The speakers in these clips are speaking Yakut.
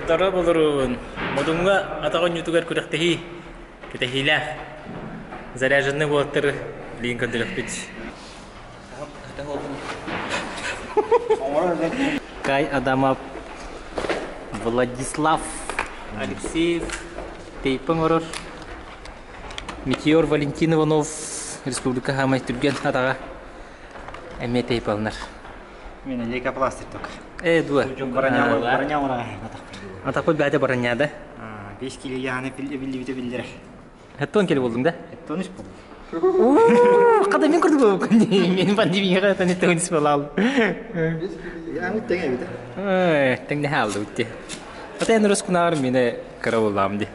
Дорооболорун! Модуҥҥа атах оонньуутугар күрэхтэһии кэтэһиилээх. Заряженный уолаттары билигин көрдөрүөхпүт. Кай Адамов, Владислав Алексеев тейп оҥорор. Метеор Валентин Иванов республика хаамай түргэн атаҕа эмиэ тейп алынар. Мен лейкопластырь только. Э, дуо. Броня Атахпыт бэйэтэ броняда. 5 кило яны биллибите биллэрэр. Хэттон кели болдуң да? Хэттон үс болдум. Када мен көрдүк болуп. Мен пандемияга тани төгүнүс болал. Яны тең эбит. Э, тең не алды битти. Ата эн рус кунаар мене кыра боллам ди.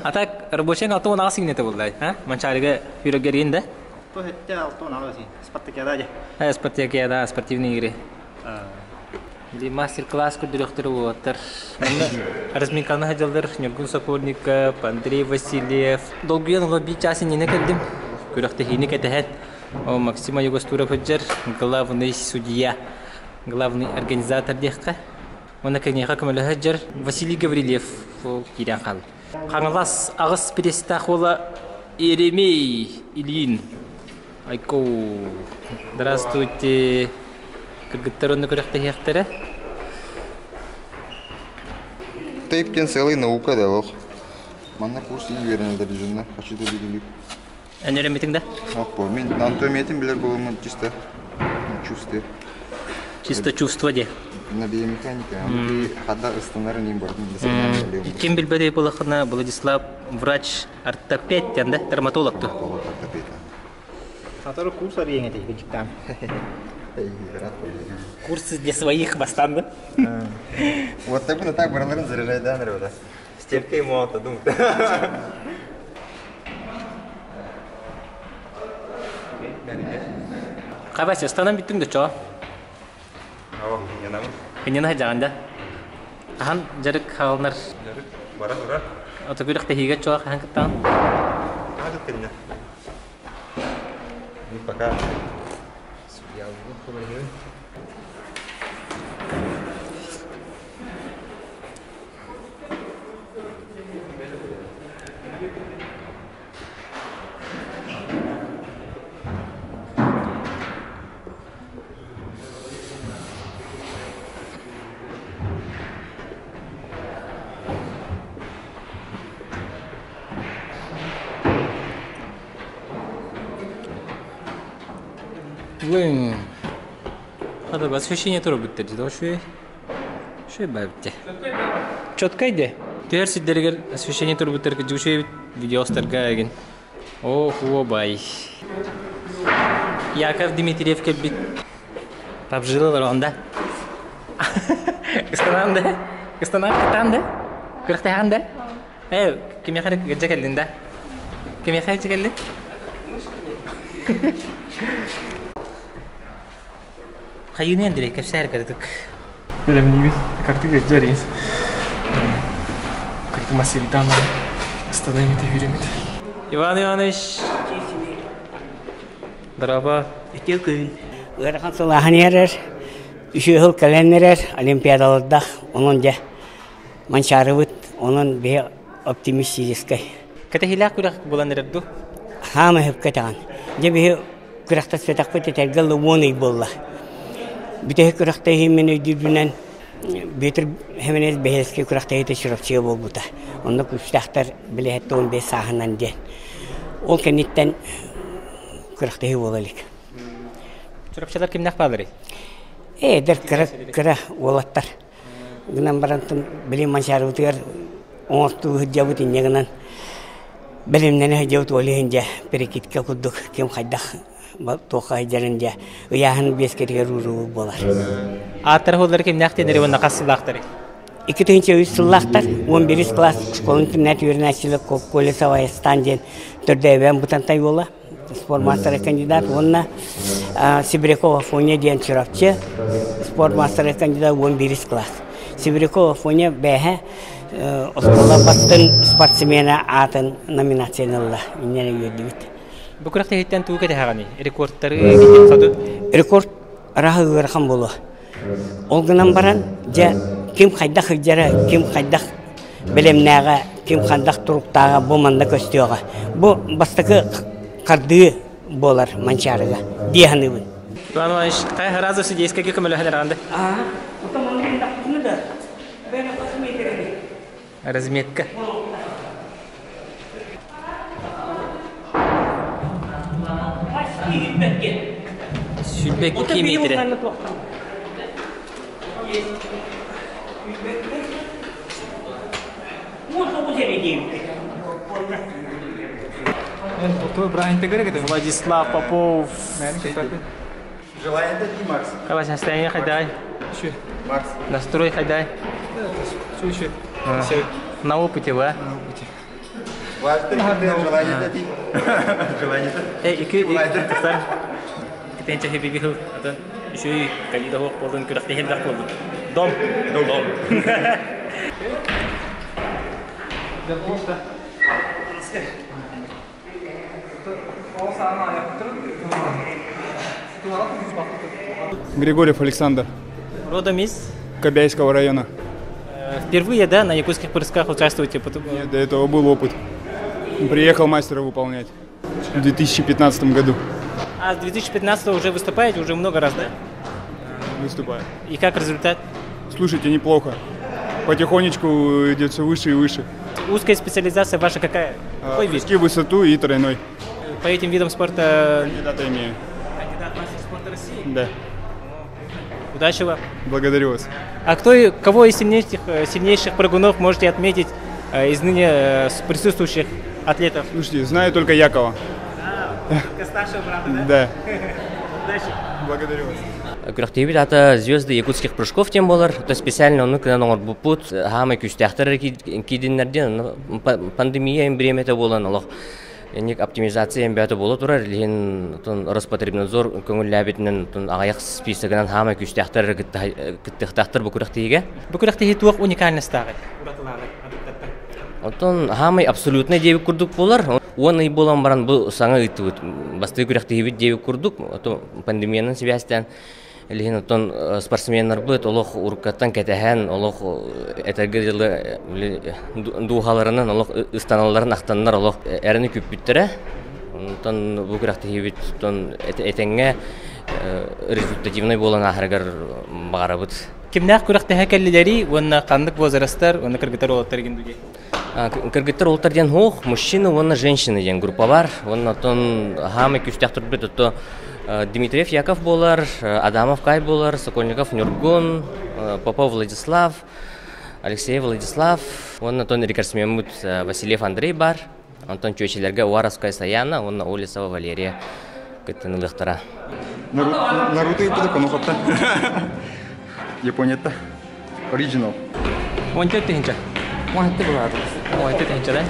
А так рабочий алты он ағасы гинете болду, а? Манчарыга хүрөгерин да? То хетте алты он ағасы. Спартакиада же. Э, спартакиада, спортивные игры. Ди мастер-класс көрдөрөхтөр уолаттар. Манна разминканы хадьаллар Ньургун Сокольников, Андрей Васильев. Долгуйан оҕо биир чаас иннинэ кэллим. Күрэхтэһиини кэтэһэн. О, Максима Югостуров сылдьар, главный судья, главный организатор диэххэ. Уонна киниэхэ көмөлөһө сылдьар Василий Гаврильев ол киирэн хаалла. Хаҥалас аҕыс пресстаах уола Еремей Ильин Айко. Здравствуйте. Кыргыттар онно күрэхтэһиэхтэрэ. Тейп диэн сыалай наука да олох. Манна курс иин үөрэнэллэр дьоннор хочу да билилик. Эн үөрэммитиҥ да? Ох мин анатомиятын билэр буолуммун чисто чувствую. Чисто чувство де. На биомеханика, хада ыстанарын иин бардым. Ким билбэт буолахына Владислав врач ортопед да, травматолог ту. Ортопед. Сотору курс арыйыҥ этэ дьиктаан. Курсы для своих бастан да? Вот так бы так бараларын заряжайдан ребята. Степка ему ата думает. Хабас, ыстанан бүттүҥ да чоо? О, иннянамын. Инньэни сылдьаҕын да? Хаһан дьарык хаалынар? Дьарык бара турар. Ото күрэхтэһиигэ чоо хаһан кыттаҕын? Хаһан кыттынна? Пока. Блин. Хата освещение тура бүттэ дии үчүгэй. Үчүгэй баайбыт Четкай де. Түһэр сирдэригэр освещение турбуттар үчүгэй видеостарга эгин. О, бай. Яков Дмитриев кэлбит. Пабжилалар онда. Ыстанаан да? Ыстанаан кытаан да? Күрэхтэһэҕин да? Ээ, кимиэхэ эрэ илдьэ кэллин да? Кимиэхэ илдьэ кэллин? Хайыыны Андрей, кэпсээр кыратык. Бэлэмниибит. Картык илдьэ эрийин. Кырты Масилитан ыстаныым ити үүрүмүт. Иван Иванович. Дорообо. Үтүө күн. Ыарахан сылааһын иһэрэр, үсүө сыл кэлэн эрэр, олимпиадалардах, онон дьэ манчаарыбыт, онон биһи оптимистическай. Кэтэһиилээх күрэх буолан эрэр дуу? Хаама сөпкө этэҕин. Дьэ биһи күрэхтэспэтэхпит этэргэ дылы уон ый буолла. Бүтэһик күрэхтэһиим мин өйдүүрбүнэн Бүөтүр Хеменес Бэһиэскэй күрэхтэһиитэ Чурапчыга буолбута. Онно күүстээхтэр билиһэттэ 15 сааһынан диэн. Ол кэнниттэн күрэхтэһии буола илик. Чурапчылар кимнээх баалларый? Э, эдэр кыра, кыра уолаттар. Гынан баран били Манчаарыбытыгар оҥортуу сылдьабыт инньэ гынан бэлэмнэнэ сылдьабыт ол иһин дьэ перекидка курдук ким хайдах туохха сылдьарын дьэ ыйааһын биэскэтигэр ууруу буолар. Ааттара уоллара кимнээх диэннэри уонна хас сыллаахтарый? 2003 сыллаахтар, 11 класс школа интернат үөрэнээччилэр Колесова Айастан диэн төрдөөбөөн Бытантай уола спорт маастара кандидат уонна Сибиряков Афоня диэн Чурапчы спорт маастара кандидат 11 класс. Сибиряков Афоня бээһэ оскуола бастыҥ спортсмена аатын номинацияны ылла. Инньэ үөрдүбүт. Бу күрэхтэһииттэн тугу кэтэһэҕиний? Рекордтары киһи Рекорд арааһа ыарахан буолуо. Ол гынан баран, дьэ, ким хайдах сылдьара, ким хайдах бэлэмнээҕэ, ким хайдах туруктааҕа бу манна көстүөҕэ. Бу бастакы хардыы буолар Манчаарыга дии саныыбын. Иван Иванович, хайа раза судейскайга көмөлөһөн эрэҕин да? Разметка. Сүүрбэкки метрэ. Владислав Попов. Желание это Макс. Как состояние хайдай? Макс. Настрой хайдай? На опыте, да? На опыте. Желание это Желание это. Э, ики, тахсар. Китенче хебиги хыл. Атын үшүй калида хоқ болдun, күрәхте хелбәк болдun. Дом. Дом. Григорьев Александр. Родом из? Кобяйского района. Впервые, да, на якутских прыжках участвуете? Нет, до этого был опыт. Приехал мастера выполнять в 2015 году. А с 2015 уже выступаете, уже много раз, да? Выступаю. И как результат? Слушайте, неплохо. Потихонечку идет все выше и выше. Узкая специализация ваша какая? Какой вид? Прыжки в высоту и тройной. По этим видам спорта... Кандидата имею. Кандидат мастер спорта России? Да. Удачи вам. Благодарю вас. А кто, кого из сильнейших, сильнейших прыгунов можете отметить из ныне присутствующих атлетов? Слушайте, знаю только Якова. А, старшего брата, да? Да. Удачи. Благодарю вас. Күрэхтэһиибит аата «Звезды якутских прыжков» диэн буолар. То специально оннук гынан оҥорбуппут. Саамай күүстээхтэр киирдиннэр диэн пандемия бириэмэтэ буолан олох инник оптимизация бөҕөтө буола турар. Илин Роспотребнадзор көҥүллээбитинэн аҕыйах списогынан саамай күүстээхтэр кыттыахтаахтар бу күрэхтэһиигэ. Бу күрэхтэһии туох уникальностааҕый? Оттон саамай абсолютно диэбит курдук буолар. 10 ый буолан баран бу саҥа ыыттыбыт. Бастакы күрэхтэһиибит диэбит курдук. Пандемиянан сибээстээн Илиһин оттон спортсменнарбыт олох уруккаттан кэтэһэн, олох этэргэ дылы дууһаларынан олох ыстаналларын ахтаннар олох эрэни күүппүттэрэ. Онтон бу күрэхтэһиибит этэҥҥэ результативный буолан ааһарыгар баҕарабыт. Кимнээх күрэхтэһэ кэллилэрий уонна ханнык возрастар уонна кыргыттар уолаттар игин дугей? Кыргыттар уолаттар диэн суох, мужчина уонна женщина диэн группа бар. Уонна оттон саамай күүстээх турбут отто Дмитриев Яков буолар, Адамов Кай буолар, Сокольников Нюргун, Попов Владислав, Алексей Владислав, уонна оттон рекордсменмут Васильев Андрей бар. Онтон чүөчэлэргэ Уаровская Саяна уонна Олесова Валерия кыттыыны ылыахтара. Наруто ыппыта Конохатта. Японията. Original. 14 тыһыынча. 17 быһаатыбыз. 17 тыһыынча, да?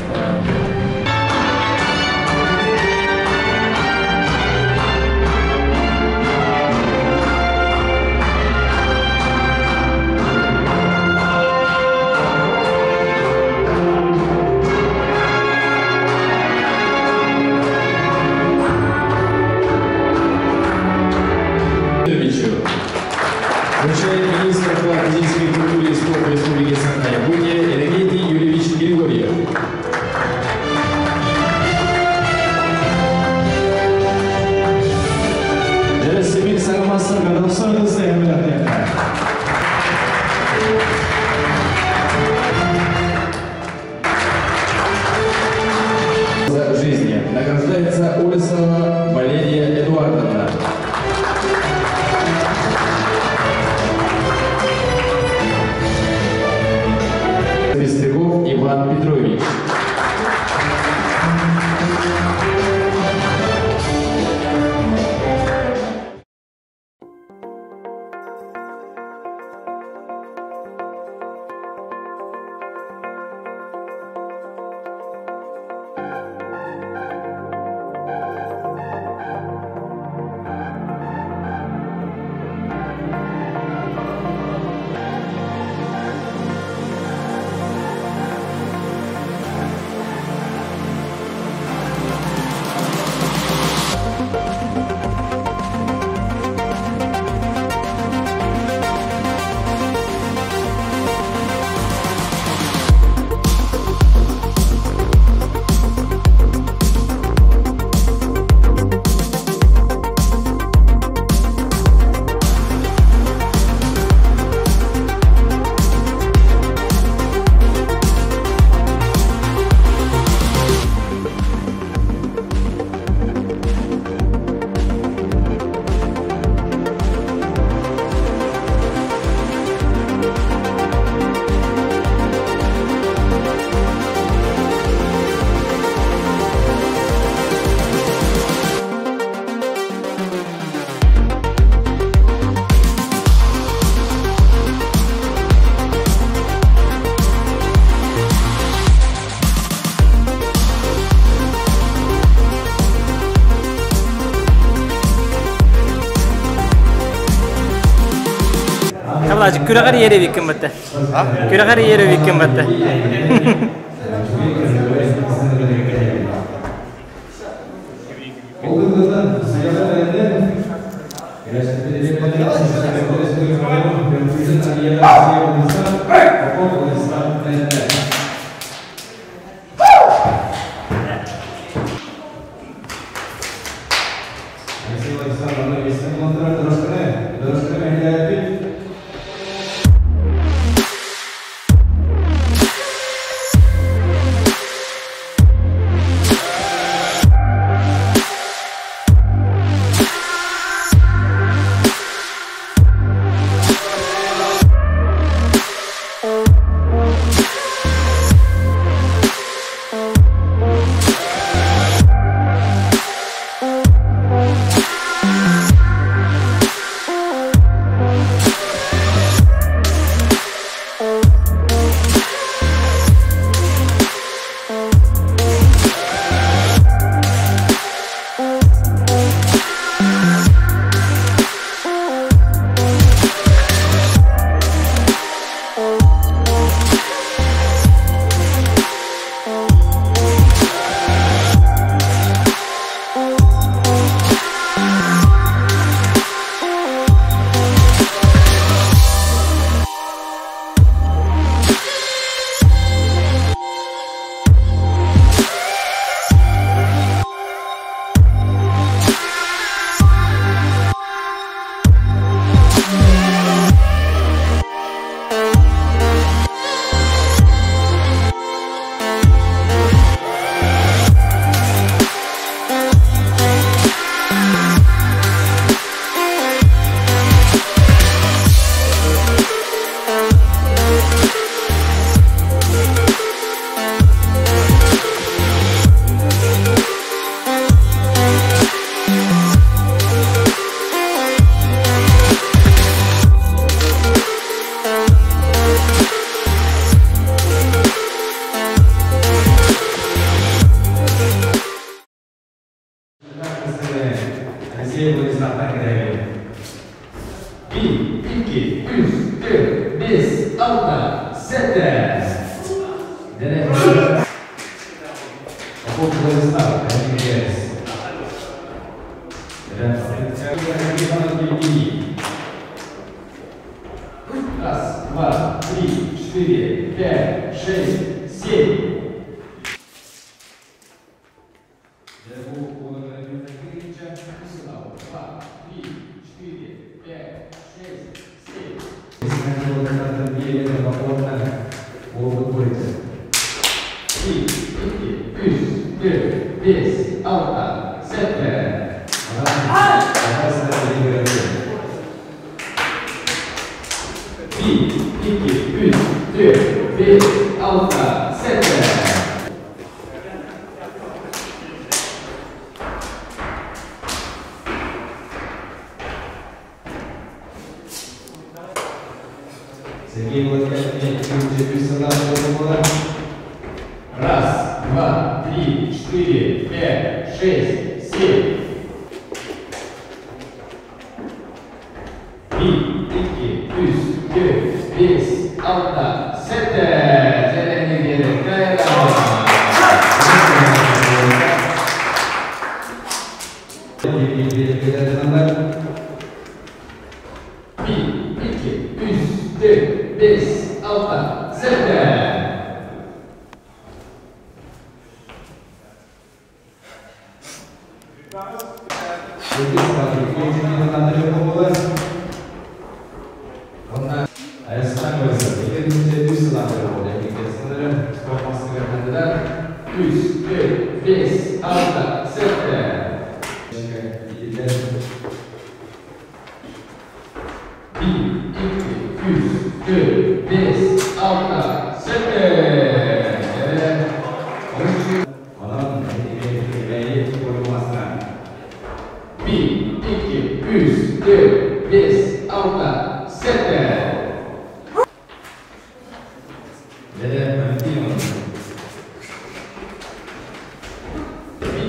Вручает министр по физической культуре и спорту Республики Саха-Якутия Иннокентий Юрьевич Григорьев. Дәресебил саңамасын гадапсарыңызды әмірәтне. За жизни награждается Олесова Валерия Эдуардовна. Пестряков Иван Петрович. Күрэҕэр иэр эбиккин батта. Күрэҕэр иэр эбиккин батта. Раз, два, три, четыре, пять, шесть, семь. Два, три, четыре, пять, шесть, семь. Bir, iki, üç, dört, beş, altı, sekiz. Bir, iki, üç, dört, beş, altı, sekiz. Сергей Владимирович, Раз, два, три, четыре, пять, шесть, семь. Bir, iki, üç, dört, beş, altı, sekiz. Bir, iki, üç, dört, beş, altı, sekiz. Üç, dört, beş, altı, sekiz. Bir, iki, üç, dört, beş, altı, sekiz. Bir, iki, üç, dört, beş, altı, sekiz. Bir,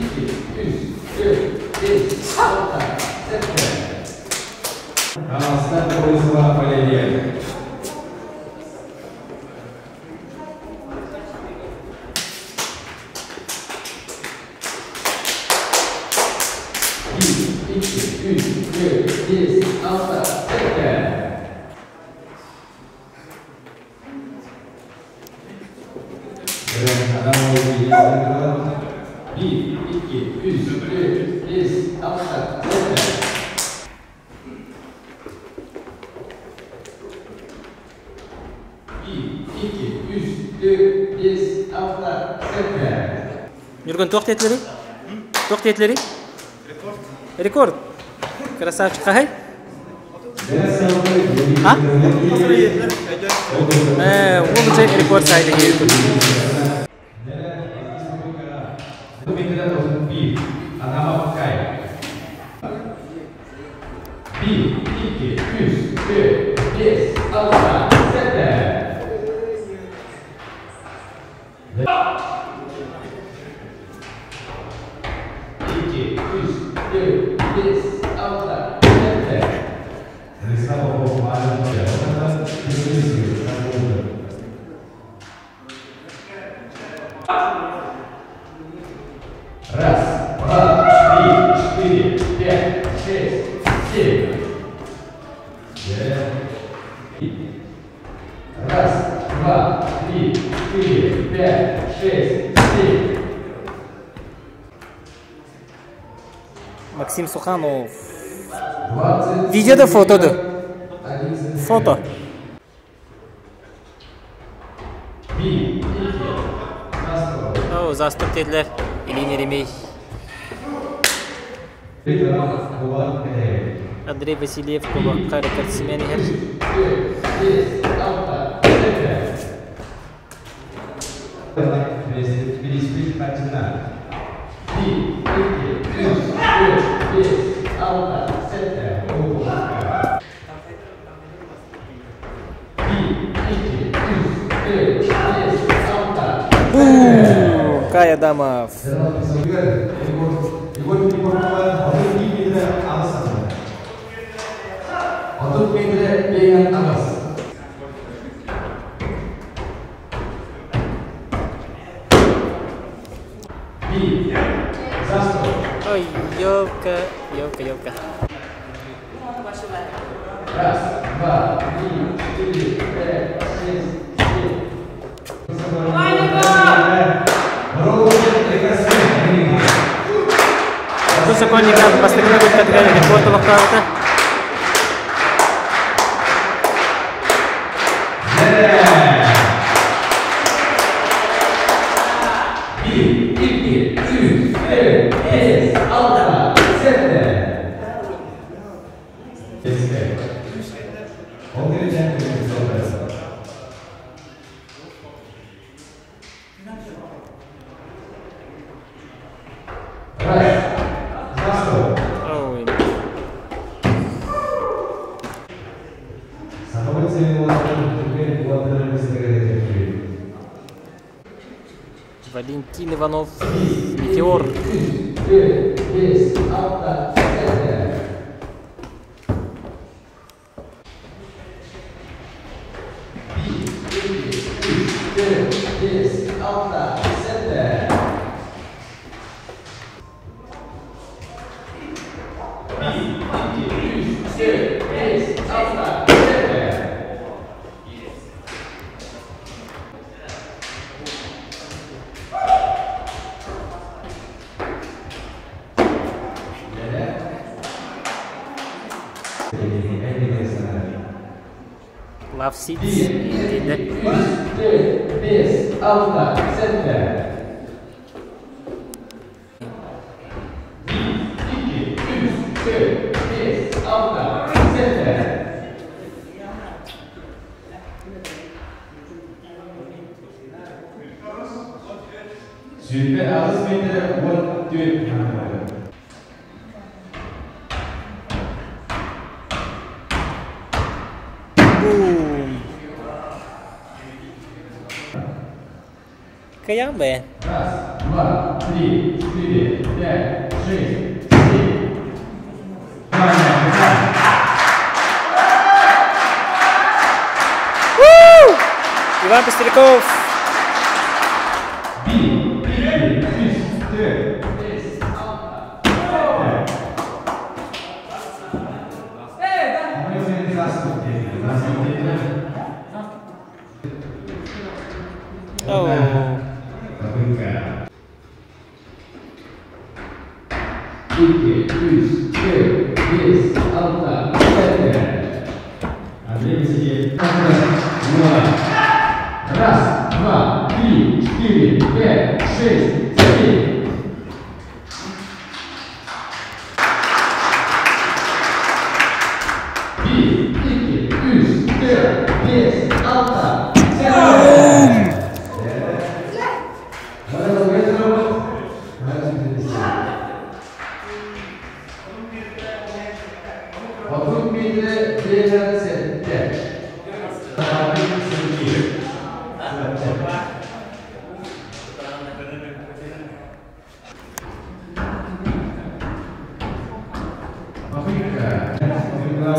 iki, üç, dört, beş, altı, sekiz. икки, үс, түөрт, биэс, алта, сэттэ. Ньургун туох диэтилэрий? Туох диэтилэрий? Рекорд. Рекорд. Красавчик хаһай? А? Э, ол уже рекорд сайда диэбит. Раз, два, три, четыре, пять, шесть, семь. Раз, два, три, четыре, пять, шесть, семь. Максим Суханов. Видео да фото да? Фото. О, заступ диэтилэр. Ильин Еремей. Андрей Васильев кулакка рекордсмен иһэр. Кай Адамов. Ой, елка, елка, елка. Раз, два, три, четыре, пять, шесть, семь. Бу Сокольников бастакы кыттарыгар рекорд олохтообута. Bir, iki, üç, dört, beş, altı, sette. Ой. Валентин Иванов, Метеор. Love Seats. Üç, dört, beş, altı, sette. Bir, iki, üç, dört, beş, altı, sette. Сүүрбэ аҕыс метр 14. Бум. Каян бе. Раз, два, три, четыре, пять, шесть, семь. Иван Пестряков. Bir, iki, üç, dört, beş, altı, О. İki, üç, dört, beş, altı, sette. Андрей Васильев. Два. Раз, два, три, четыре, пять, шесть, семь. Bir, iki, üç, dört, beş, altı, sekiz.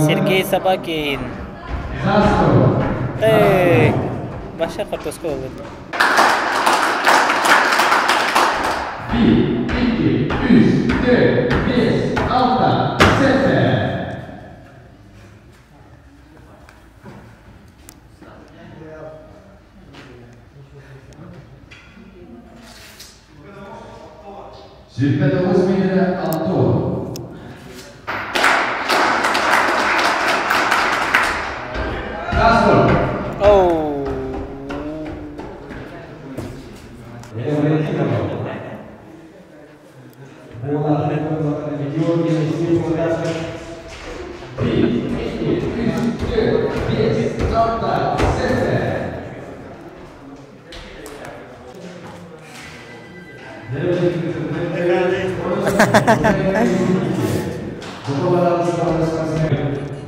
Сергей Собакин. Эй, Баша картошка oldu. 1, 2, 3, 4, 5, 6, 7. Сүүрбэ миэтэрэ алта. Траспорт. Оу. Bir, iki, üç, dört, beş, altı, sekiz.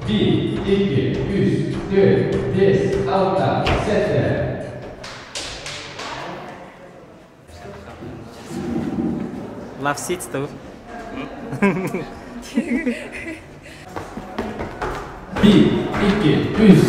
Bir, iki, üç, dört, beş, altı, sekiz. Love seats though. Bir, iki, üç.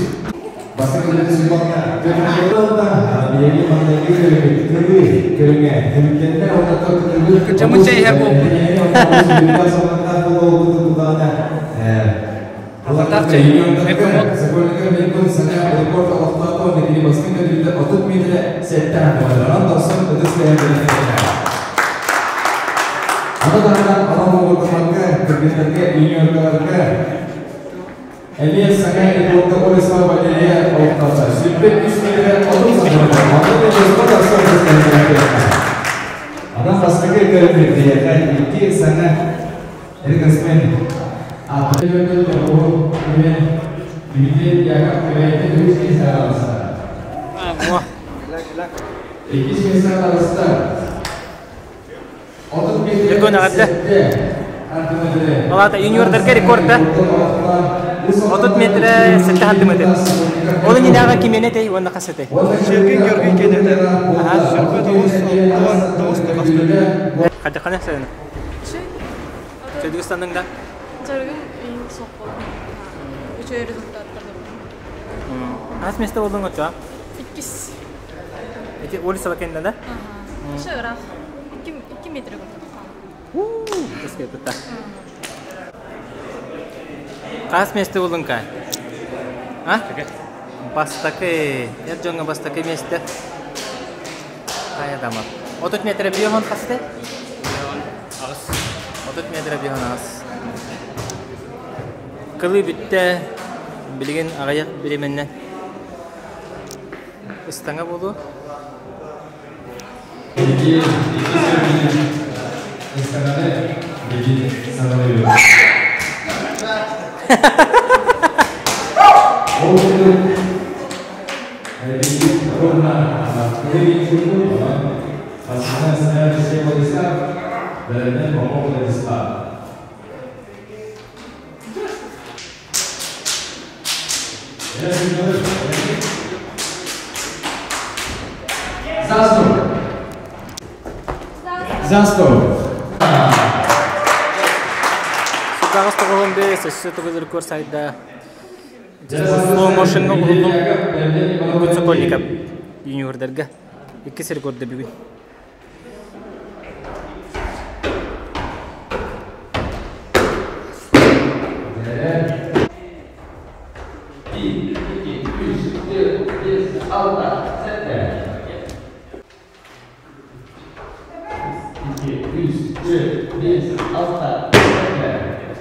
Адам бастакы көрүнүр икки саҥа рекордсмен. Ньургун эҕэрдэ. Ол аата юниордарга рекорд да. 30 метр 7 сантиметр. Ол иннинээҕи кимиэнэ этэй уонна хас этэй? Сергей Георгий киэнэ этэ. 29 9 9 Хайдаххана сыана? Чөдүгүс санныҥ да? Дьарыгым иһин суох буолла. Үчүгэй результаттар. Хас миэстэ буоллуҥ оччоҕо? Иккис. Ити Оля Собакина да? Ага. Ыраах. 2 метр курдук. Уу, тутта. Хас миэстэ буоллуҥ кай? А? Бастакы, эр дьоҥҥо бастакы миэстэ. Хайа дама. 30 метр биэс уон хас этэй? 30 метр 58. Кылыы бүттэ, билигин аҕыйах бириэмэнэн ыстаҥа буолуо. Икки ыстаҥаны билигин саҕалыыбыт. Ол курдук биһиги ровно кылыы курдук онон хасыһына сыҥаа Владислав бэлэмнэн Попов Владислав. За стол. За стол. 195, өссө төгүл рекорд сайда. Slow motion уһуллум. Ньургун Сокольников юниордарга. Иккис рекорда бүгүн. Bir, iki, üç, dört, beş, altı, sekiz. İki, üç, dört, beş, altı, sekiz.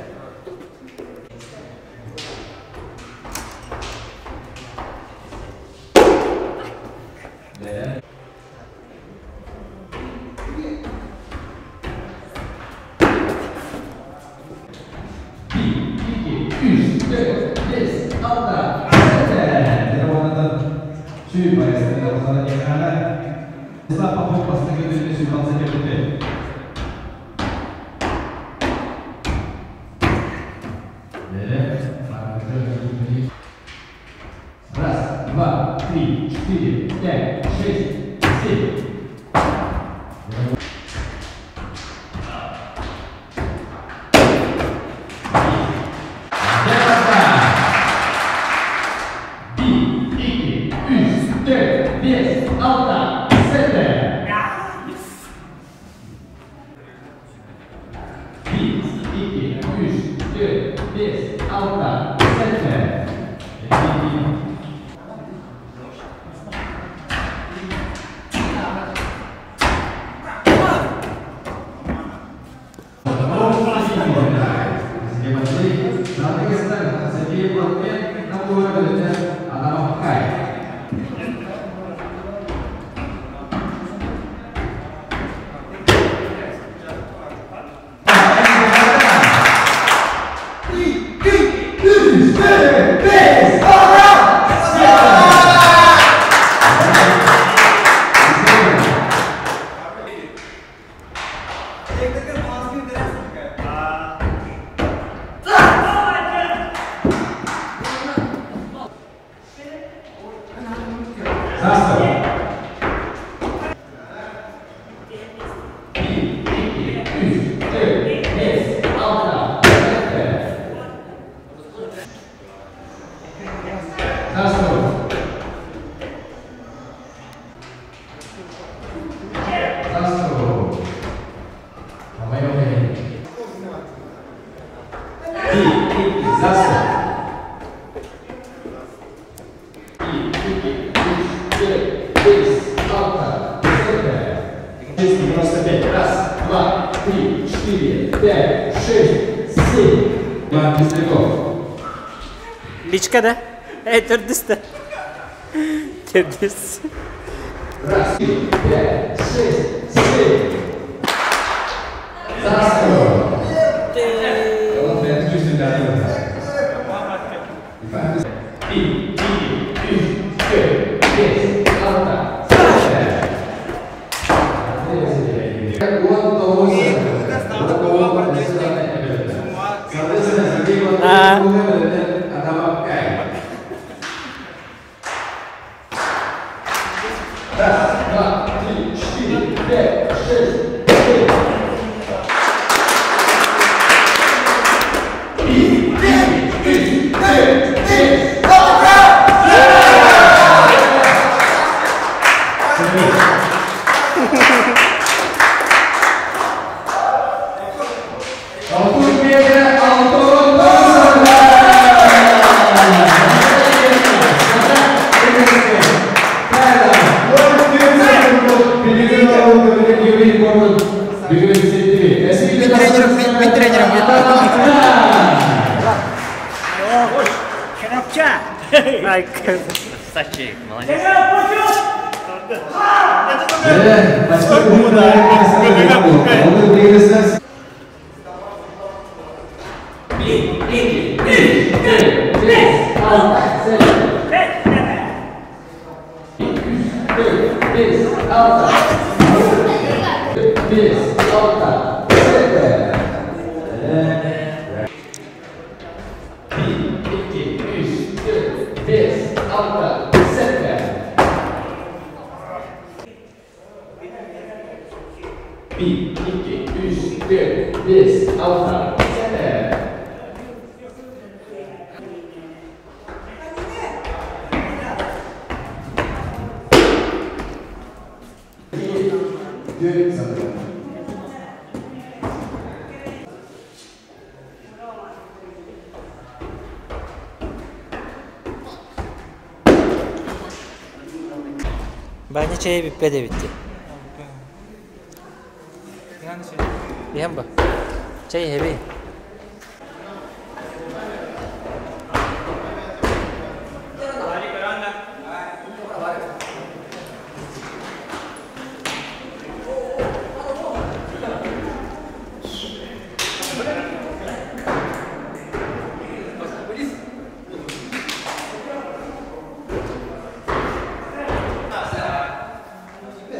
Раз, два, три, четыре, пять, шесть, семь. Личка да? Эй, төрдүс да. Төрдүс. Раз, пять, шесть, семь. Раз, два, три, четыре, пять, шесть, семь. Мин тренерим. Красавчик, молодец. Баня чайы бүппе битти. Иһэн ба. Чай иһэби.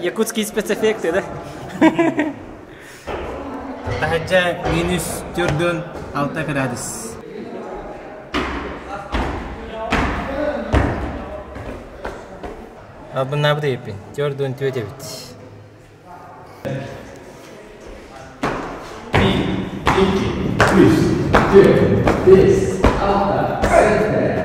Якутские спецэффекты, да? Таһырдьа минус төрдүн алта градус. Албыннаабыт эбиппин. Төрдүн түөт эбит. 1, 2, 3, 4, 5, 6, 7.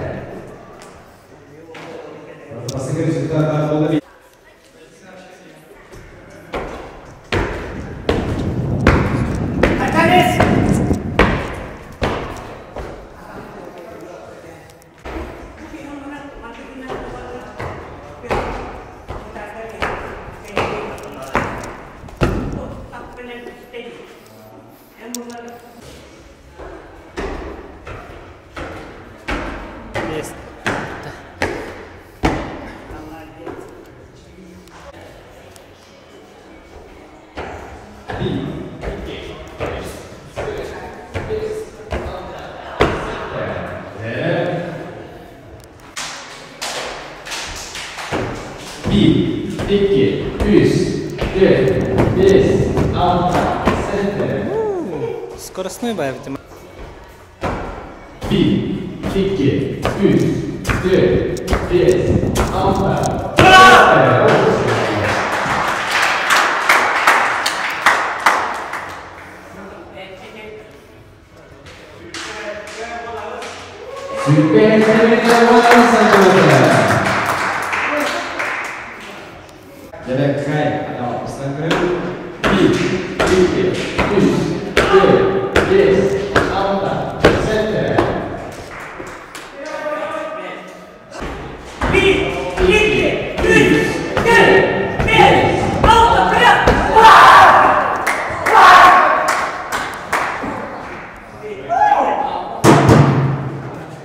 Bir, iki, üç, dört, beş, altı, sette. Скоростной баевдим. Bir, iki, üç, dört, beş, altı, sette.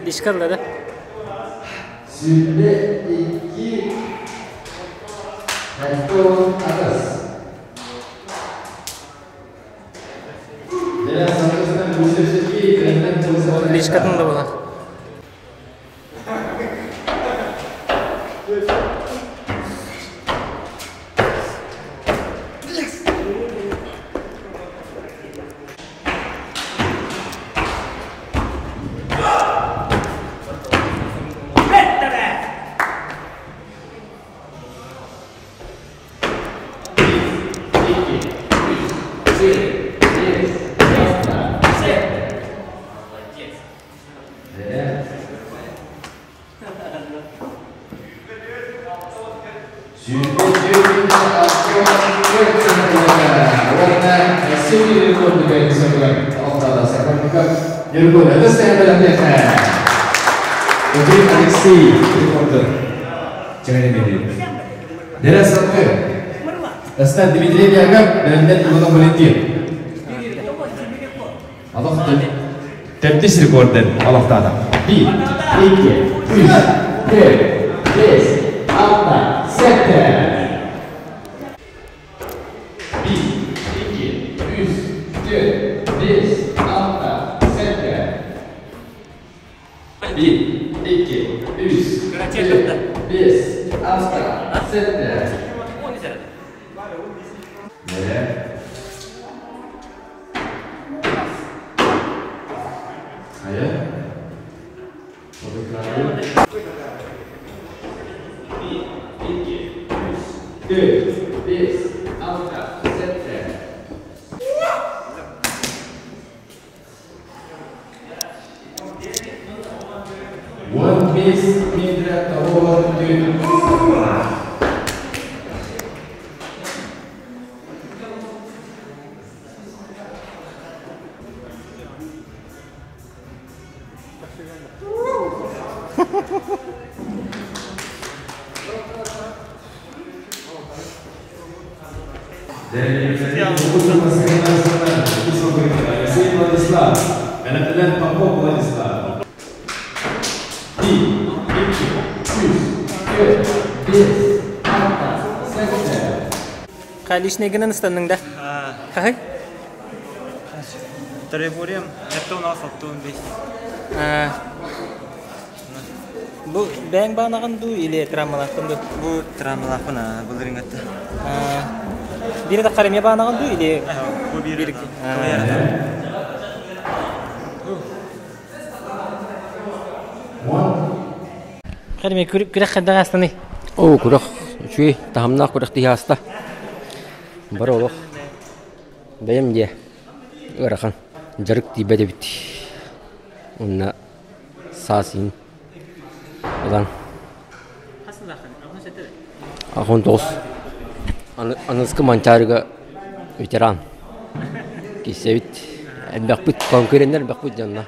Лишкалла да? Сүүрбэ икки Хаттон атас. Лишкатын да була. Дмитрий Яков, Валентин. Тәптіш рекордын алақтады. 1, 2, 3, 4, 5, 6, 7. 1, 2, 3, 4, 5, 6, 7. 1, 2, 3, 4, 5, 6, 7. Лишний гынан ыстанның да? Хахай? Требурем, это у нас оттон весь. Бу бэйэҥ баанаҕын дуу или травмалааххын дуу? Бу травмалаахпын аа былырыыҥҥыттан. Биир атаххар эмиэ баанаҕын дуу или Бу биир Хәрме күрэх хайдах аастаный? Оо, күрэх үчүгэй, таһымнаах күрэхтэһии ааста. Бары олох бэйэм диэ ыарахан дьарык тиийбэт эбит. Уонна саас иин ылан 19 аныгыскы Манчаарыга ветеран киирсэбит. Элбэхпит, конкуреннар элбэхпит дьонно.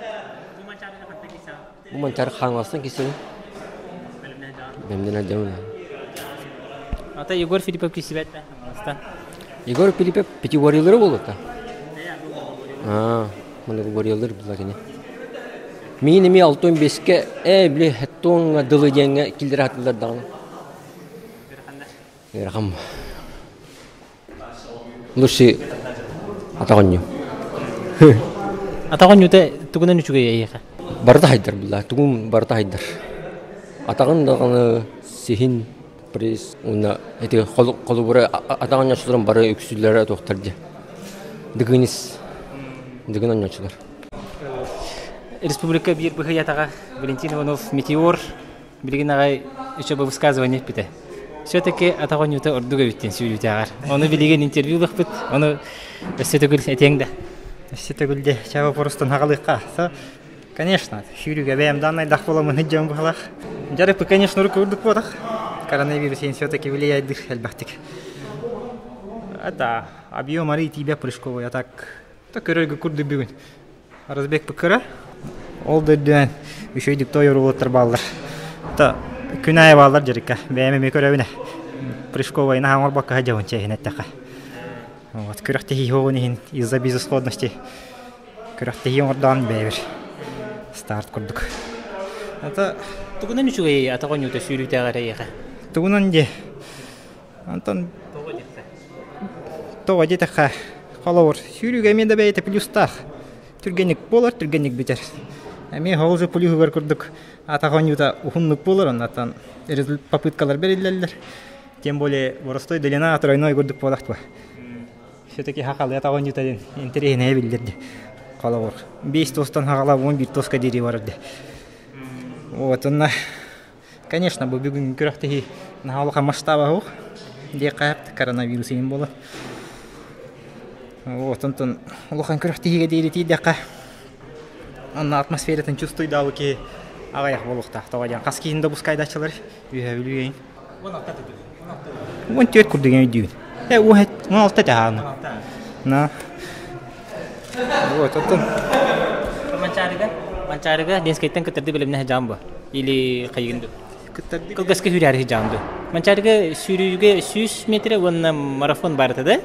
Бу Манчаары Хаҥаластан киирсэбин. Бэмнэнэ дьон. Ата Егор Филиппов киирсибэт да Хаҥаластан. Егор Филиппов пятигорьелары буолуота. Аа, многоборьелар була кини. Миин эмиэ 65-кэ ээ били хеттуоҥҥа дылы диэҥҥэ киллэрэ сатыыллар даҕаны. Ыарахан. Лучше атах оонньуу. Атах оонньуута тугунан үчүгэй эйиэхэ? Барыта хайдар булла. Тугум барыта хайдар. Атаҕын даҕаны сиһин пресс уонна ити холобура атах оонньооччуларым бары үксүлэрэ туохтар дии. Дыгынис. Дыгын оонньооччулар. Республика биир быһый атаҕа Валентин Иванов «Метеор» билигин аҕай еще бы высказывание эппитэ. Все-таки атах оонньуута ордук эбиттин сүүрүүтээҕэр. Ону билигин интервью ылыахпыт, ону өссө төгүл этиэҥ да. Өссө төгүл де чаба порустан хагалыахха. Конечно, сүүрүүгэ бэйэм дааннайдах буоламмын дьон быһалаах. Дьарыкпы, конечно, урукку курдук буотах. Коронавирус все-таки влияет элбэхтик. Это объем арый тиийбэт прыжковый, а так көрөргө курдук бүгүн. Разбег кыра. Ол да үрдүнэн үчүгэйдик тойоруулаттар бааллар. Та күн аайы бааллар дьарыкка. Бэйэм эмиэ көрөбүн. Прыжковайны оҥорбокко сылдьабын чэһин эттэххэ. Вот күрэхтэһии оҕун иһин из-за безысходности күрэхтэһии оҥордоон бэйэбэр старт курдук. Это тугунан үчүгэй атах оонньуута сүүрүүтээҕэр эйиэхэ? Тугунан диэ. Онтон тоҕо диэтэххэ, холобур, сүүрүүгэ эмиэ да бэйэтэ плюстаах. Түргэнник буолар, түргэнник бүтэр. Эмиэ ол же плюһугар курдук атах оонньуута уһуннук буолар, оннуттан попыткалар бэриллэллэр. Тем более боростой длина тройной курдук буолахтыба. Все-таки хахалы атах оонньуута диэн интэриэһинэйэ биллэрди. Холобур, 5 тостан хаҕала 11 тоска диэри барар ди. Вот, онно Конечно, бу бүгүҥҥү күрэхтэһии наһаа улахан масштаба суох диэххэ сөп, коронавирус иһин буолан. Вот онтон улахан күрэхтэһиигэ диэри тиийдэххэ, онно атмосфератын чувствуйдаабы киһи аҕыйах буолуохтаах. Тоҕо диэн хас киһини да пускайдааччылар үөһэ Бүлүүгэйин. 14 курдук өйдүүбүн. Э, 16 этэ хааны. На. Вот, оттон. Манчаарыга, Манчаарыга Ленскэйтэн кыттарды билимнэ жаан бу. Или хайыгын ду. Кыттарды. Кылгаска сүүрээри жаан ду. Манчаарыга сүүрүүгэ 100 метр уонна марафон барыта да?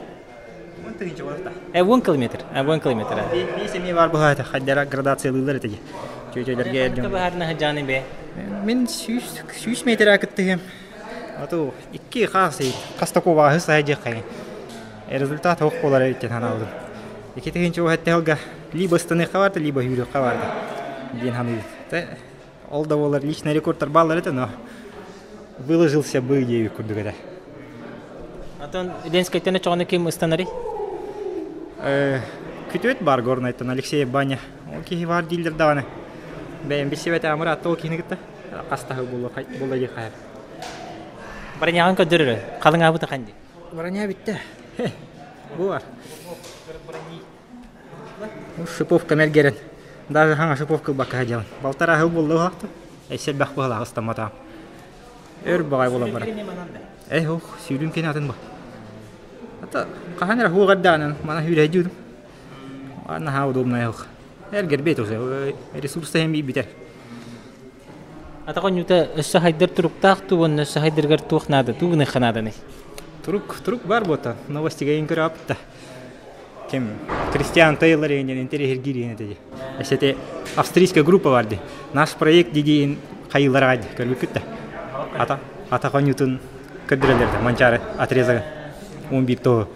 10 тыһыынча буолта. Э, 10 километр. А, 10 километр. Биир эмиэ бар быһаата, хайдара градациялыылар этэ. Чүөчөлөргө эрдим. Баһарна жааны бе. Мин 100 метр кыттыһым. Ату икки хас хас такого аһы саһа диэххэ. Результат ох буолар эбит диэн санаабытым. Икки тыһыынча уһатты сылга либо ыстаныахха барда, либо сүүрүөххэ барда диэн саныыбын. Ол да буоллар личный рекордтар бааллар этэ, но выложился бы диэбит курдук этэ. Атын Ленскэйтэн очоҕуна ким ыстанарый? Күтүөт баар Горнайтан Алексей Баня. Ол киһи баар дииллэр даҕаны. Бэйэм билсибэтэ амыраатта ол киһини кытта хастаһы буолла диэххэ. Броняҕын көрдөрөрө. Халыҥаабыта хан дии. Броня бүттэ. Бу бар. Шиповка мэлгэрэн. Даже хаҥа шиповка ылбакка сылдьабын. Балтараа сыл буолла уһаахтым. Эссе элбэх быһалаах ыстамматаҕым. Өр баҕай буолан баран. Эй, ох, сүүрүүм кини атын бу. Ата хаһан эрэ хуох эрдэҕинэн мана сүүрэйдиирим. Наһаа удобная ох. Эргэрбиэт уже ресурс иһин бүтэр. Атах оонньуута өссө хайдар туруктаах дуу уонна өссө хайдарыгар туох наада, туу гыныахха нааданый? Турук, турук бар буота. Новостига иин көрө Ким Кристиан Тейлор диэн интэриэһиргиир диэн этэ дии. Эсэти австрийская группа бар дии. Наш проект диин хайыылара дии көрбүккүт да. Ата атах оонньуутун көрдөрөллөр да Манчаары отрезагын 11 тоҕу.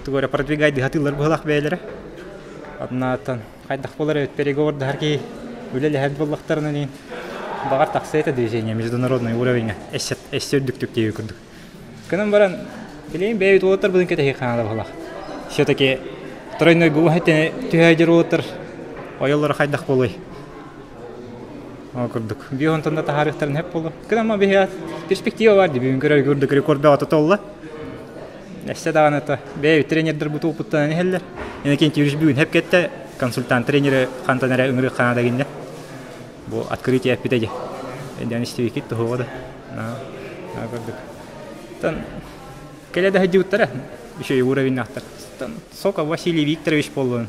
Тугу эрэ продвигать дыһатыылар быһылах бэйэлэрэ. Однаатан хайдах буолар эбит переговордаһар киһи үлэлэһэр буоллахтарына диэн. Баҕар тахсыа этэ движение международный уровеньҥа эссе эссе үрдүктүк диэби курдук. Кынан баран билигин бэйэбит уолаттарбытын кэтэһии хаана баһылах. Все-таки тройной губаһы түһээдьэр уолаттар ойоллоро хайдах буолуой? Ол курдук. Биир онтон да таһаарыахтарын сөп буолуо. Кынан биһиэхэ перспектива бар дии бүгүн көрөр курдук рекорд бөҕөтө толла. Өссө даҕаны то бэйэбит тренердэрбит опыттанан иһэллэр. Иннокентий Юрьевич бүгүн сөп кэттэ консультант тренери хантан эрэ ыҥырык хаана гиннэ. Бу открытие эппитэ дии. Эдэн истибикит туһуга да. Курдук. Тан кэлэ да сылдьыбыттара. Еще и уровеннаахтар. Сокол Василий Викторович буоллун,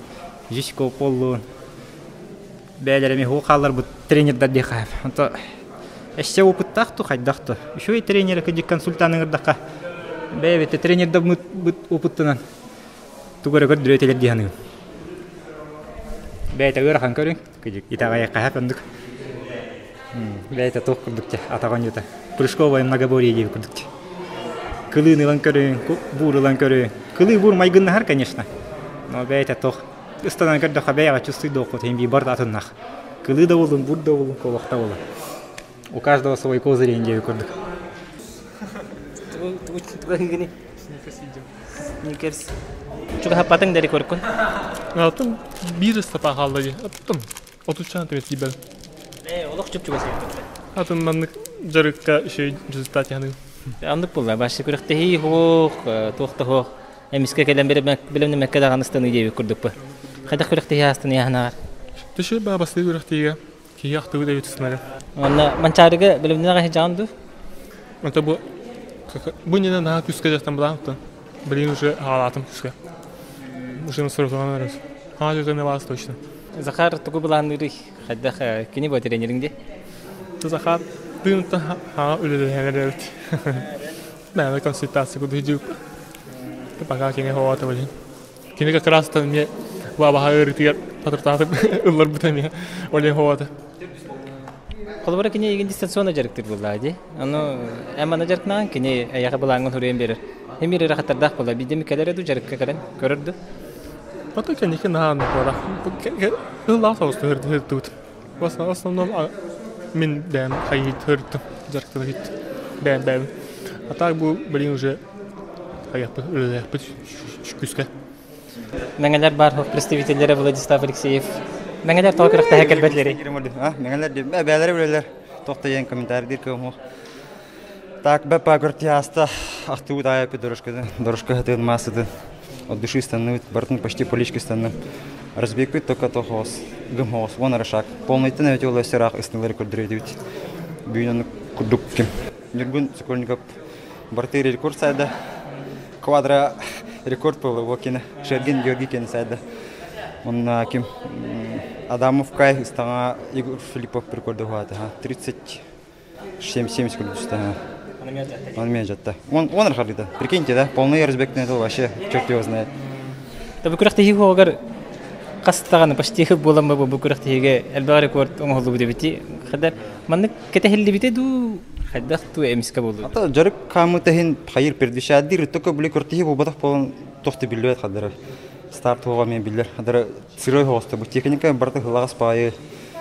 Жичков буоллун. Бэйэлэрэ эмиэ хаалларбыт тренердэр диэхэ. Онто өссө опыттаах ту хайдах ту. Үчүгэй тренеры кыдьык консультант ыҥырдахха бэйэбит тренердаммыт опыттанан тугу эрэ көрдөрө дии саныыбын. Бэйэтэ ыарахан көрүҥ, кыдьык итэҕэйэххэ оннук. Бэйэтэ туох курдук дьэ атаҕын оонньуута. Прыжковое многоборье диэбит курдук дьэ. Кылыын ылан көрүҥ, буур ылан көрүҥ. Кылыы буур майгыннаһар, конечно. Но бэйэтэ туох ыстанан көрдөххө бэйэҕэ чувствуйдуоххут иһин биир барыта атыннах. Кылыы да буоллун, бур да буоллун, куобах да буоллун. У каждого свой козырь диэбит курдук. Сникерс. Чугаһаппатыҥ да рекордкун? Атын биир ыстапа хаалла дии. Аттым. Отуччаан төбөт тиийбэт. Ээ, олох чуп-чугас эбит. Атын маннык дьарыкка үчүгэй результат яһаныгын. Аннык буолла. Башы күрэхтэһии хуох, туох да хуох. Эмискэ кэлэн билэмнэмэккэ даҕаны ыстаныы диэбит курдукпу. Хайдах күрэхтэһии аастын яһанаҕар? Түшү баа бастыы күрэхтэһиигэ киһи ахтыбыт эбит сынары. Онно Манчаарыга билэмнэҕэ сылдьаҕын дуу? Это бу бу иннинэ наһаа күүскэ дьахтан былаан Блин, уже хаалаатым күүскэ. Уже сорутуган эрэр. Хаа дьэ вас точно. Захар тугу былаанныырый? Хайдах кини бу тренериҥ дии? Захар тыынтан хаа үлэлэһэн эрэбит. Наверное, консультация куду дьүүп. Пока кини хоата блин. Кини как раз там мне бабаха ырытыгар татыртаатым ылларбыта эмиэ. Олен хоата. Холобура кини игин дистанционно дьарыктыр буоллаа дии. Ону эн манна дьарыктанаҕын кини эйэхэ былааҥҥын суруйан биэрэр. Эмиэ ыарахаттардаах буолла. Биирдэ кэлэр ду дьарыкка кэлэн көрөр ду? Ото кэнники наһаа буола. Ыллаах соҕус тыһырдыбыт. В основном мин бэйэм хайыы тыһырдым дьарыктана киттим. Бэйэм бэйэм. А так бу блин уже хайыахпыт үлэлиэхпит күүскэ. Мэҥэлэр баар представителлэрэ Владислав Алексеев. Мэҥэлэр тоҕо күрэхтэһэ кэлбэтилэрий? Мэҥэлэр бэйэлэрэ билэллэр. Туох да диэн комментарийдиир кыам Так, БП көртиаста ахтыбыт аайы дорожканы, дорожка хатын массатын от души станныбыт, бартын почти полички станным. Разбекпит только тохоос, гымхоос, вон арашак. Полнойтын эбит ол өссө ыстылары көрдөрөдүбүт. Бүгүн курдук ким. Ньургун Сокольников барты рекорд сайда. Квадро рекорд был его кине. Шергин Георгий кен сайда. Он ким Адамов Кай ыстаҥа Егор Филиппов рекорды хуата. 37 70 күлүстэ. Он меня жатта. Он он архалида. Прикиньте, да? Полный разбег это вообще черт его знает. Та бу күрэхтэһии хуогар хастаҕаны почти буолан бу күрэхтэһиигэ элбэх рекорд оҥоһуллубут эбити. Хадar маннык кэтэһиллибитэ дуу хайдах туу эмискэ буолду. Ата жарык хаамытаһын хайыр пердишадир только били көртиһи буолбатах буолан тохты биллибэт хадара. Старт хуога мен биллер. Хадара сырой хоста бу техника барта хылагас паайы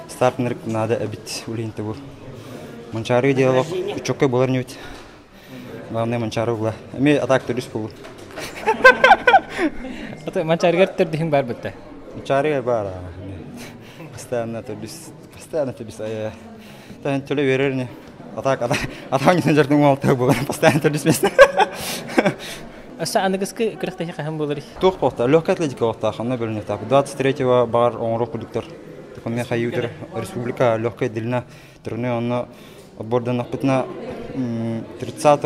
старт нырык надо эбит улинте бу. Манчары диалог чоккой болар нють. Главное Манчары була. Эми атак төрүс болу. Ата Манчарыгар төрдүһүн бар бытта. Манчары бар. Постоянно төрдүс, постоянно төрдүс. Тан төлө берер не. Атак атак атак не жертву малта болар. Постоянно төрдүс месте. Аса аныгыскы күрэхтэһии хаһан буолар? Туох буолта, легкая атлетика буолта, ханна бөлүнэ так. 23-го бар оҥоро курдуктар. Такой хайютер республика легкая длина турне онно отборданахпытына 30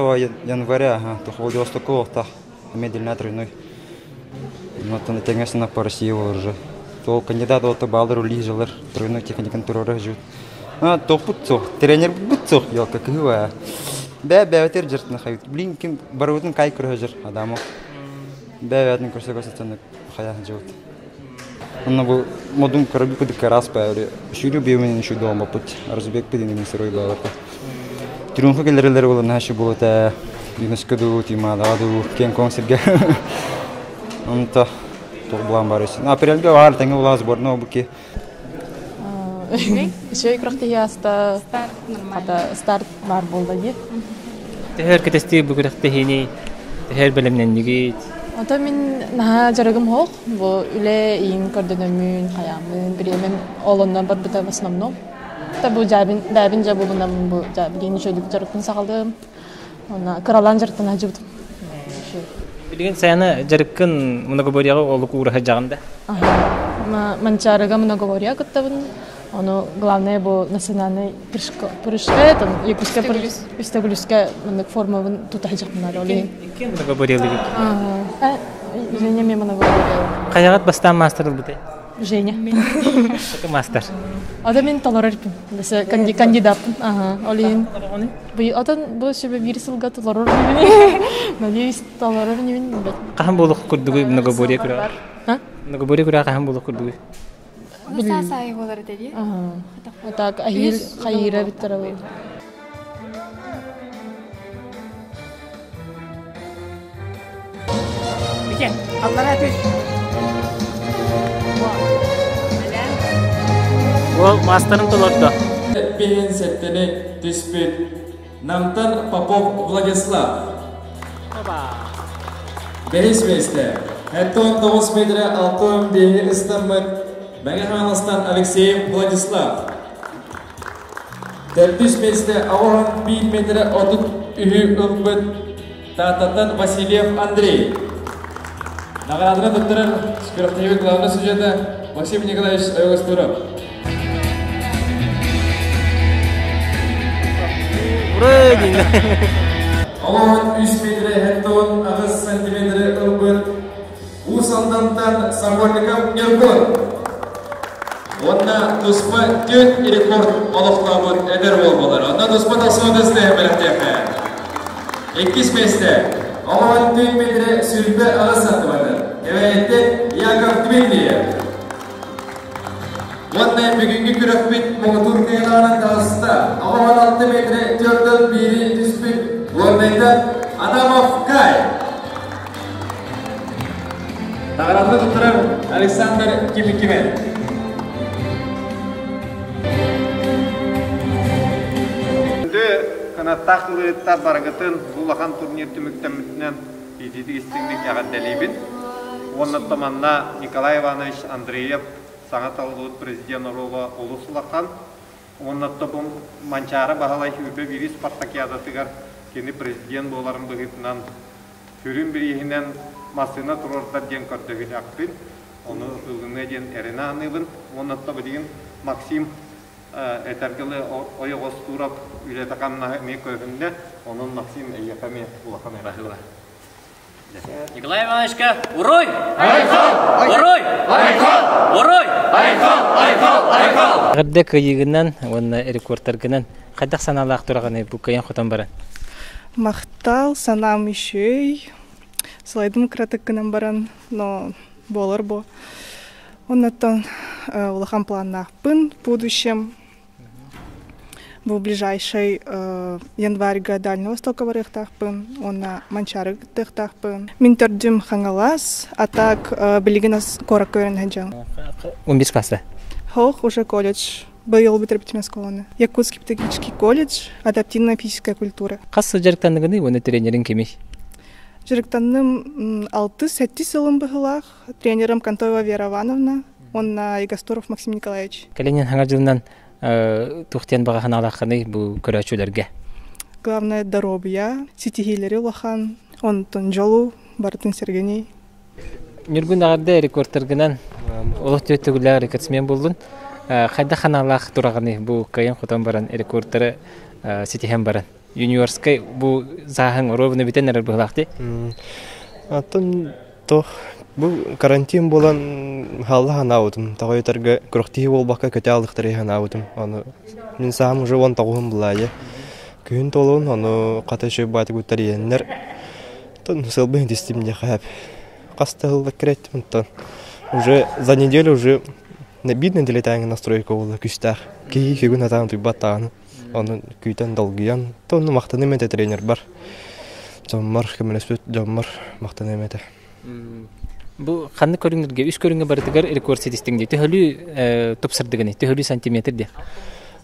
января ага, Владивостокка буолта эмиэ длина тройной. Оттон тэҥэ по России уже. То кандидат ота балдар улижилер тройной техникан турора живут. А тохпут суох, тренер бут суох, елка кыһыва. Бә бәвәтер жыртына хайут. Блин, ким барыбытын кай көрө жыр адамы. Бә бәтин көрсө көрсөтөн хая живут. Онно бу модун көрөбү кудук раз паары. Шүрү бимен еще дома путь. Разбек пидин сырой баларка. Триумфа келерелер болан хашы болота. ЮНЕСКО ду, Тимада ду, кен консерге. Онта тоқ булан бар өсін. Апрельге бар теңе була сборной буки. Үчүгэй күрэхтэһии ааста. Хата старт баар буолла дии. Төһөр кэтэстии бу күрэхтэһиини төһөр бэлэмнэннигит? Ото мин наһаа дьарыгым суох. Бу үлэ иин көрдөнөммүн, хайааммын, бириэмэм ол онно барбыта в основном. Та бу дьаабин, бэйэбин дьэ булунаммын бу билигин үчүгэйдик дьарыкпын саҕалыым. Уонна кыралаан дьарыктана сылдьыбытым. Билигин Саяна дьарыккын многоборьеҕа олук уураһа дьаҕын да? Манчаарыга многоборье кыттабын. Ону главное бу национальный прыжка, там якутская үстөгүлүскэ маннык формабын тута сылдьахпын ол иһин. Икки многоборьелыгыт. Женя мен многоборье. Хайаҕыт бастаан маастар ылбытай? Женя. Сака мастер. Ада мен толорор иппин. Кандидаппын. Ага, ол иһин. Отон бу сүбэ биир сылга толорор нибин. Надеюсь, толорор нибин. Хаһан буолуох курдугуй многоборье күрэҕэ? Многоборье күрэҕэ хаһан буолуох курдугуй? Саас аайы буолар этэ дии. Так, ахир хайыра биттара Аллара түс. Уол маастарын толордо. Биһин сэттени түспүт Намтан Попов Владислав. Бэһис миэстэ. 79 метрэ 65 ыстаммыт Мэҥэ Хаҥаластан Алексеев Владислав. Төрдүс миэстэ 81 метрэ 33 ылбыт Тааттаттан Васильев Андрей. Наҕарааданы туттарар күрэхтэһиибит главнай судьуйата Максим Николаевич Ойоҕостуурап. Ура диэн. Олоҕун 3 метрэ 78 сантиметры ылбыт Уус Алдантан Сокольников Ньургун уонна туспа түөрт рекорд олохтообут эдэр уол буолар. Онно туспа тахсыбыт ыстыһы бэлэхтиэххэ. Иккис миэстэ Оҕоһун түн метрэ 28 сантиметр. Кэбээйиттэн Яков Дмитриев. Уонна бүгүҥҥү күрэхпит муҥутуур кыайыылааҕынан таҕыста. Оҕоһун 6 метрэ 4-1 түспүт Горнайтан Адамов Кай. Наҕарааданы туттарар Александр Кимикимен. Күндү кынаттаах тылыыттар барыгытын бу улахан турнир түмүктэммитинэн итиитик истиҥник эҕэрдэлиибин. Уонна манна Николай Иванович Андреев саҥа талыллыбыт президент оруола олус улахан. Уонна бу Манчаары Баһылай Үрбэ биирис спартакиадатыгар кини президент буоларын быһыытынан сүрүн бирииһинэн массыына туруордар диэн көрдөһүүлээхпин. Ону ылыныа диэн эрэнэ аныыбын. Уонна билигин Максим этэргэ дылы ойоҕостуурап үлэтэ-хамнаһа эмиэ көһүннэ. Онон Максим эйиэхэ эмиэ улахан эҕэрдэ. Николай Ивановичка, уруй! Айхал! Уруй! Айхал! Уруй! Айхал! Айхал! Айхал! Эҕэрдэ кыайыыгынан уонна рекордтаргынан хайдах санаалаах тураҕыный бу кыайан хотон баран? Махтал, санаам үчүгэй. Сылайдым кыратык гынан баран, но буолар бу. Оннуттан улахан планнаахпын в будущем. Бу ближайший январьга Дальнего Востока барыахтаахпын уонна Манчаары кыттыахтаахпын. Мин төрдүм Хаҥалас, а так билигин куоракка үөрэнэ сылдьабын. 11 класса? Хоох, уже колледж. Быйыл бүтэрбитим оскуоланы. Якутский педагогический колледж, адаптивная физическая культура. Хас сыл дьарыктанныгыный уонна тренерин кимий? Дьарыктанным 6-7 сылым быһыылаах. Тренерым Контоева Вера Ивановна, уонна Егостуров Максим Николаевич. Кэлин хаҥа дьылынан туох диэн баҕа санаалааххыный бу көрөөччүлэргэ? Главное доруобуйа, ситиһиилэри улахан, онтон дьолу, барытын сэргэний. Ньургун эҕэрдэ рекордтаргынан олох түөрт төгүллээх рекордсмен буоллун. Хайдах ханаалаах тураҕыный бу кыайан хотон баран рекордтары ситиһэн баран? Юниорскай бу сааһыҥ оруобуна бүтэн эрэр быһыылаах дии? Оттон туох бу карантин буолан хаалла санаабытым. Тоҕо күрэхтэһии буолбакка көтө аалыахтара санаабытым. Ону мин саам уже 19-ум булаайы. Күһүн туолуон ону хата үчүгэй баатыгыттар тэрийэннэр Оттон сылбын истим диэхэ хас да сыл кирэттим оттон уже за неделю уже биир нэдиэлэтээҥи настройка буолла күүстээх киһи сүгүн сатаан утуйбат даҕаны ону күүтэн долгуйан то онно махтаныам этэ тренербар дьоммор көмөлөспүт дьоммор махтаныам этэ. Бу ханнык көрүҥнэргэ үс көрүҥҥэ барытыгар рекорд ситистиҥ дии. Төһөлүү тупсардыгыный? Төһөлүү сантиметр диэх?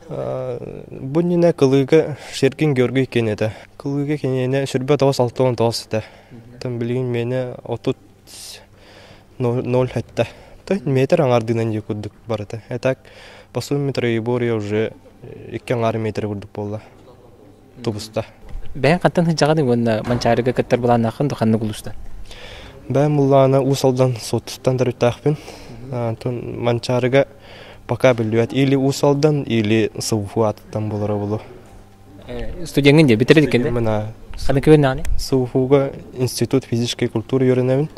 Бу иннинэ кылыыга Шергин Георгий киэнэ этэ. Кылыыга киниэнэ сүрбэ тоҕус алта уон тоҕус этэ. Оттон билигин миэнэ отут ноль хэттэ. То метр аҥаардыынан дии курдук барыта. А так по сумме троеборья уже икки аҥаар метр курдук буолла. Тубуста. Бэйэҥ хантан сылдьаҕыный уонна Манчаарыга кыттар былааннааххын да ханнык улуустан? Бэйэм былаана Уус Алдан Суоттуттан төрүттээхпин. Онтон Манчаарыга пока биллибэт или Уус Алдан, или СВФУ аатыттан буолара буолуо. Студеҥҥын дии бүтэрэ иликкин Мына Ханнык күбэннэҕиний? СВФУга Институт физической культуры үөрэнэбин.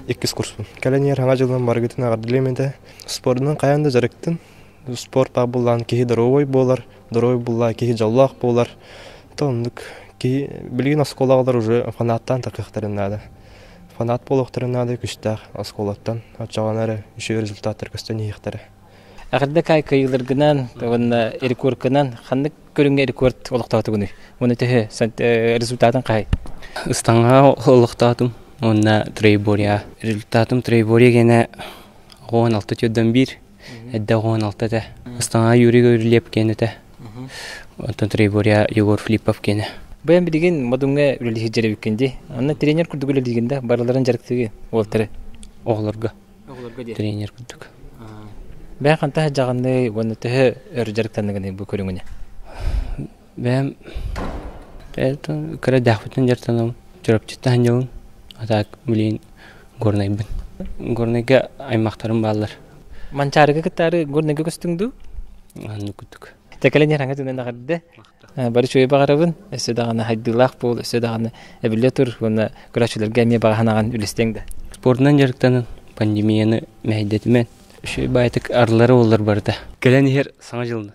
Иккис курспун. Кэлэн иһэр саҥа дьылынан барыгытын эҕэрдэлиэм этэ. Спордунан хайаан да дьарыктын. Спорт баар буоллаҕына киһи доруобай буолар, доруобай буоллаҕына киһи дьоллоох буолар. То оннук киһи билигин оскуолаҕалар уже фанаттаан тахыахтарын наада. Фанат буолуохтарын наада күстээх оскуолаттан. Оччоҕуна эрэ үчүгэй результаттар көстөн иһиэхтэрэ. Эҕэрдэ кыайыыларгынан уонна рекордкынан ханнык көрүҥҥэ рекорд олохтоотугунуй? Уонна төһө результатын хаһай? Ыстаҥаҕа олохтоотум уонна троеборья. Результатым троеборье гэнэ 16 төрдөн биир, эрдэ 16 этэ. Ыстаҥаҕа Юрий Гаврильев киэн этэ. Оттон троеборья Егор Филиппов киэнэ. Бэйэм билигин Модуҥҥа үлэлиир дьэрэбиккин дии. Онно тренер курдук үлэлиигин да, барыларын дьарыктыыгын уолтары. Оҕолорго. Тренер курдук. Бэйэҥ хантан сылдьаҕыный уонна төһө өр дьарыктаныгыный бу көрүҥүнэ? Бэйэм кыра дэхпитин дьарыктанабын. Чурапчыттан сылдьабын. А так билигин Горнайбын. Горнайга аймахтарым бааллар. Манчаарыга кыттаары Горнайга көстүҥ дуу? Оннук курдук. Тэкэлэн иһэр аҥа түнэн эҕэрдэ. Бары үчүгэй баҕарабын. Өссө даҕаны хайдыылаах буол, өссө даҕаны эбиллэ тур уонна көрөөччүлэргэ эмиэ баҕаһын үлэстэҥ да. Спордунан дьарыктанан пандемияны мэһэйдэтимэн. Үчүгэй баайтык арылары оллар барыта. Кэлэн иһэр саҥа дьылынан.